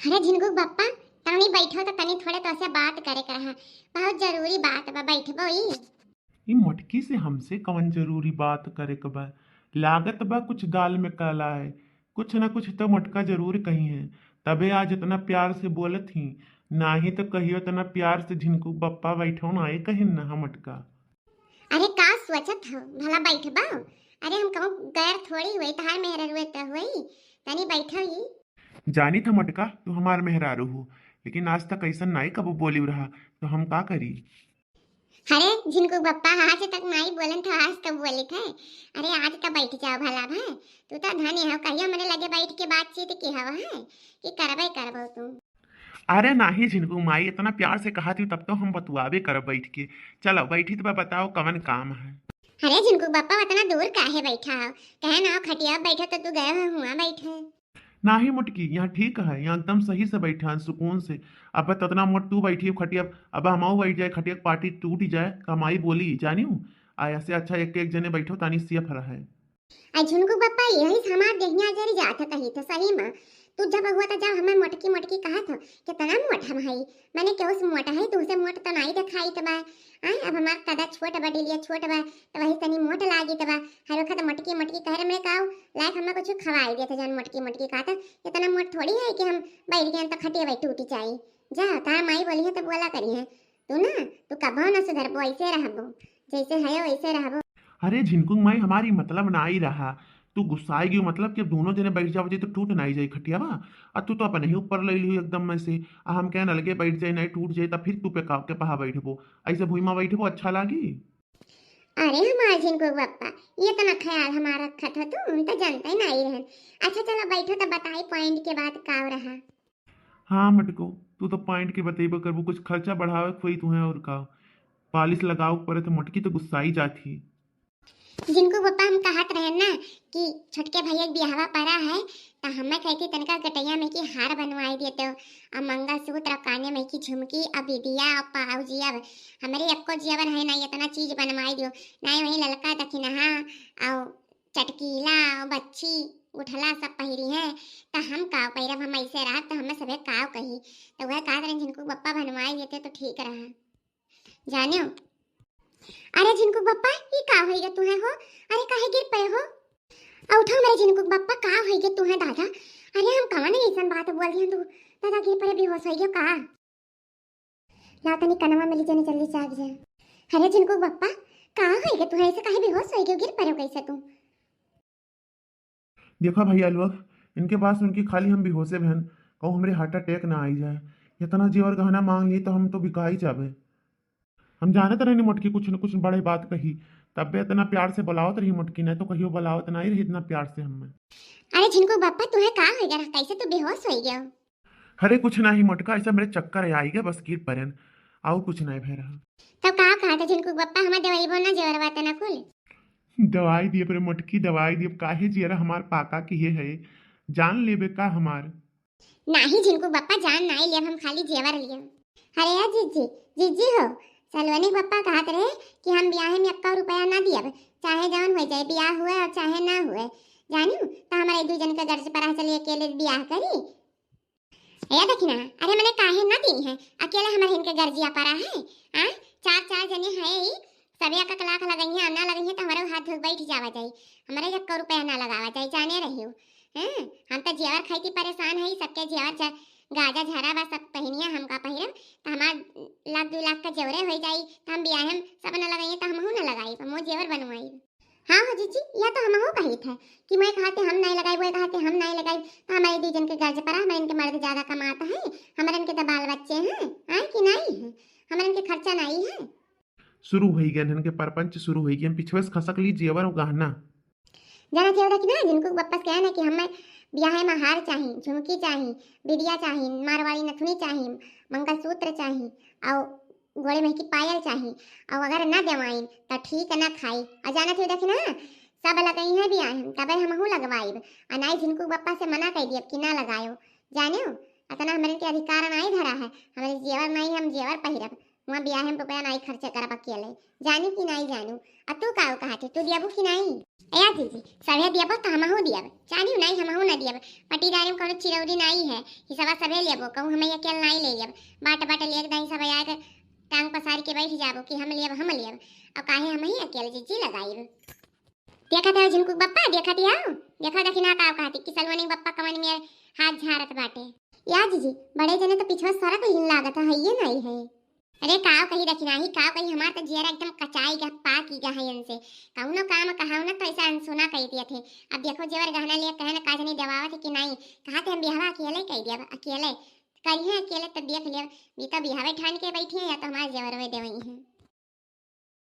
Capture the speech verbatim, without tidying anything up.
अरे झिनकू बप्पा, तनी बैठो तो तनी थोड़े तोसे बात करे के रहा, बहुत जरूरी बात बा, बैठबो ई? ई मोटकी से हमसे कवन जरूरी बात करे के बा? लागत बा कुछ दाल में काला है, कुछ ना कुछ तो मोटका जरूर कही है, तबे आज इतना प्यार से बोलत ही, नाही तो कहियो इतना प्यार से झिनकू बप्पा बैठो ना, ये कहिन ना हम मोटका। अरे का सोचत हो, भला बैठबो? अरे हम कहूँ गैर थोड़ी हुई, तहार मेहररुए तो हुई, तनी बैठो ही। जानी था मोटका, तू हमार मेहरारू हो, लेकिन आज तक ऐसा नाई कबो बोली रहा, तो हम का करी? अरे झिनकू बप्पा, आज तक नाई बोलन था, आज तो बोली थे। अरे आज तो बैठ जाओ भला भाई, तू तो धनी हो, कहियो हमरे लगे बैठ के बातचीत की हवा है कि करबे करबो तू। अरे नाही झिनकू माई, इतना प्यार से कहा थी तब तो हम बतुआबे करब बैठ के। चलो बैठी तो बा, बताओ कवन काम है? अरे झिनकू बप्पा, इतना दूर काहे बैठा हो? कहे ना हो खटिया बैठो तो तू गए हो हुआ बैठे। नाही मोटकी, यहाँ ठीक है, यहाँ एकदम सही से बैठा है सुकून से। अब तो इतना मोट तू बैठी हो खटिया, अब हम बैठ जाए खटिया के पाटी टूट जाए, कमाई बोली जानी हूँ। आ ऐसे अच्छा एक एक जने बैठो तानी सेफ रहे। आ झुनकू बप्पा, यही से हमार देहिया जरी जात कही थे सही में। तू जब हुआ था जब हमें मोटकी मोटकी कहा था, कितना मोट हम हई, मैंने केहू से मोट है, तुमसे मोट तो नाई देखाई त बा। आय, अब हमार कदा छोट बा, डिलिया छोट बा, तो वही तनी मोट लागी त बा। हर वक्त मोटकी मोटकी कह रहे, मैं काऊ लायक हमें कुछ खवाई देते जौन मोटकी मोटकी कहा था। इतना मोट थोड़ी है कि हम बैठ गए तो खटिया बैठ टूटी जाई। जा, तार माई बोली है तो बोला करी है। तू ना, तू कबो ना सुधरबो, ऐसे रहबो, जैसे है वैसे रहबो। अरे झिनकुंग माई, हमारी मतलब ना आई रहा, तू गुस्साई गई, मतलब कि अब दोनों जने बैठ जाओ जी तो टूट ना ही जाई खटियावा। आ तू तो अपने ही ऊपर ले ली एकदम में से। आ हम कहन अलगे बैठ जाए, नहीं टूट जाए, तब फिर तू पे का के पहा बैठबो, ऐसे भुइमा बैठबो अच्छा लागी? अरे हमार झिनकुंग बप्पा, ये तो ना ख्याल हमारा रखत हो तू, हम तो जानते ही नहीं रहन। अच्छा चलो बैठो तो बताई पॉइंट के बात का रहा। हाँ मटको, तू तो पॉइंट के बतेबो करबो, कुछ खर्चा बढ़ावे के होई तुहे और का। पालिश लगाओ के पड़े तो मोटकी तो गुस्साई जात ही। झिनकुंग बप्पा हम कहत रहे ना कि छोटके भैया के बियाहवा पड़ा है, तो हमें कहती तनका गटैया में की हार बनवाई देते हो, अब मंगलसूत्र, काने में की झुमकी, अब बिदिया, अब पाउजी, अब हमरे एको जेवर है ना, इतना चीज बनवाई दियो, ना वही ललका दखिनहा, और चटकीला, और बच्ची, उठला सब पहिरी है, तो हम का पहिरब, हम ऐसे रहब तो हमें सभे का कही, तो वह कहत रहे झिनकुंग बप्पा बनवाई देते तो ठीक रहा। जानियो। अरे झिनकुंग बप्पा, ई का होई गे तुहे हो? अरे काहे गिर पड़े हो? आ उठो हमरे झिनकुंग बप्पा, का होई गे तुहे दादा? अरे हम कवन ऐसन बात बोल दिया तू? दादा गिर पड़े बेहोश होई गयो का? लाओ तनी कनवा में ली जने जल्दी जाग जाए। अरे झिनकुंग बप्पा, का होई गे तुहे, ऐसे काहे बेहोश होई गयो, गिर पड़े कैसे तू? देखा भैया लोग, इनके बात सुन के खाली हम बेहोशे भन, कहूँ हमरे हार्ट अटैक ना आई जाए। इतना जेवर गहना मांग लिए तो हम तो बिकाई जाबे। हम जानत रहनी मोटकी कुछ न कुछ बड़े बात कही, तब्बे इतना प्यार से बुलावत रही मोटकी, नहीं तो कहियो बुलावत नहीं रही इतना प्यार से हमें। अरे झिनकुंग बप्पा, तुहे का हो गया, कैसे तू बेहोश हो गया? अरे कुछ नहीं मोटका, ऐसा मेरे चक्कर आई गया, बस गिर पड़न, और कुछ नहीं भय रहा। तो का कहा था झिनकुंग बप्पा, हमार दवाई बोल ना जेवर बात ना खुल। दवाई दिए पर मोटकी, दवाई दिए, काहे जियरा हमार पाका किहे है, जान लेबे का हमार? नाही झिनकुंग बप्पा, जान नाही लियब, हम खाली जेवर लियब। अरे या जिज्जी, जिज्जी हो, सलोनी बप्पा कहत रहे कि हम ब्याहे में एक्का रुपया ना दियब, चाहे जौन हो जाए, ब्याह हुए और चाहे ना हुए। जानियो, तो हमारे दू जन के गर्ज पर चलिए अकेले ब्याह करी। ए दखिना, अरे मने काहे ना दी है, अकेले हमारे इनके गर्जिया पड़ा है। आ, चार चार जने है ई, सब एक एक लाख लगई है, ना लगई है तो हमारे हाथ धो बैठ जावा जाई, हमारे एक रुपया ना लगावा जाई, जाने रहियो। हैं, हम तो जेवर खाई थी परेशान है, सबके जेवर च-, गाजा झरा बा, सब पहिनिया, हम का पहिरब, तो हमार लाख दू लाख का जेवरे हो जाई, तो हम ब्याहे में सब ना लगाई तो हमहू ना लगाई, हम जेवर बनवाई। हाँ हो जीजी, यह तो हमहू कही थे कि मैं कहा थे हम नहीं लगाई, वो कहा थे हम नहीं लगाई, तो हमारे दू जन के गर्ज पड़ा, हमारे इनके मर्द ज्यादा कमाता है, हमारे इनके तो बाल बच्चे हैं, आए कि नहीं है, हमारे इनके खर्चा नहीं है। शुरू होई गए इनके परपंच, शुरू होई गए, पिछवे से खसक ली जेवर और गहना। जाना चाहिए था कि ना, झिनकुंग बप्पा से कहा ना कि हमें ब्याहे में हार चाही, झुमकी चाही, बिदिया चाही, मारवाड़ी नथुनी चाही, मंगलसूत्र चाही, और गोड़े में की पायल चाही, और अगर ना देवाइन तो ठीक ना खाई। और जाना चाहिए था कि ना, सब लगई है ब्याहे में, तबे हमहू लगवाइब। और नाई झिनकुंग बप्पा से मना कर दियब कि ना लगायो। जानियो, इतना हमारे के अधिकार नाई धरा है, हमारे जेवर नहीं, हम जेवर पहिरब। वहाँ बियाह में रुपया नाई खर्च करब अकेले, जानू कि नाई जानू? आ तू का कहत है, तू दियबू कि नाई? ए जीजी, सभे दियब तो हमहू दियब, जानियो नाई हमहू ना दियब। पटीदारी में कौनो चिरौरी नाई है, हिसवा सभे लेबो, कहूँ हमें अकेले नाई ले लेब। बाट बाट लेके दाई सब आके टांग पसार के बैठ जाबो कि हम लेब, हम लेब। अब काहे हम ही अकेले जीजी लगाइब? देखत है झिनकू बप्पा, देखत है, देखो देखी ना का कहती कि सलवनी बप्पा कवन में हाथ झारत बाटे। या जीजी, बड़े जने तो पिछवा सरक लिहिन लागत है, हइये नाई है। अरे काव कही दखिनाही, काव कही, हमार तो जियरा एकदम कचाई गा, पाकी गा है इनसे। कौनो काम कहाऊ ना तो ऐसा अनसुना कही दिया थे। अब देखो जेवर गहना लिया कहे ना का जनी देवावत है कि नाई, कहा थे हम बियाहवा अकेले कही दिया, अकेले करिए, अकेले तो देख लिया। ये तो बियाहवे ठान के बैठी है या तो हमारे जेवर में देवई है।